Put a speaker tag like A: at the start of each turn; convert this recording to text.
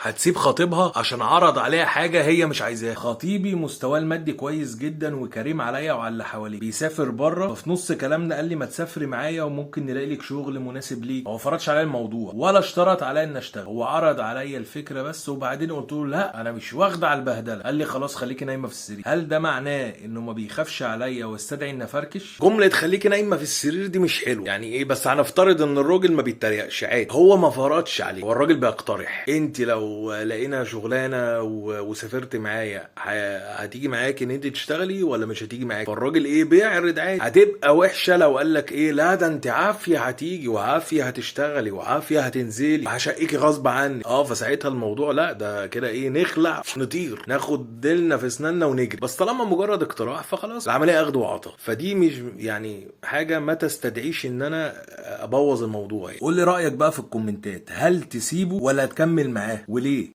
A: هتسيب خطيبها عشان عرض عليها حاجة هي مش عايزاها. خطيبي مستواه المادي كويس جدا وكريم عليا وعلى اللي حواليه، بيسافر بره، ففي نص كلامنا قال لي ما تسافري معايا وممكن نلاقي لك شغل مناسب ليك. هو ما فرضش عليا الموضوع ولا اشترط عليا ان اشتغل، هو عرض عليا الفكرة بس، وبعدين قلت له لا انا مش واخده على البهدله، قال لي خلاص خليكي نايمة في السرير. هل ده معناه انه ما بيخافش عليا واستدعي ان افركش؟ جملة خليكي نايمة في السرير دي مش حلوة، يعني ايه؟ بس هنفترض ان الراجل ما بيتريقش عادي، هو ما فرضش عليه، هو الراجل بيقترح. انت لو لقينا شغلانة وسافرت معايا هتيجي معاك ان انت تشتغلي ولا مش هتيجي معاك؟ فالراجل ايه بيعرض عادي. هتبقى وحشة لو قال لك ايه لا ده انت عافية هتيجي وعافيه هتشتغلي وعافيه هتنزلي هشقيكي غصب عني، فساعتها الموضوع لا ده كده ايه، نخلع نطير ناخد ديلنا في اسناننا ونجري. بس طالما مجرد اقتراح فخلاص العملية اخد وعطا، فدي مش يعني حاجة ما تستدعيش ان انا ابوظ الموضوع يعني. قول لي رايك بقى في الكومنتات، هل تسيبه ولا تكمل معاه وليه؟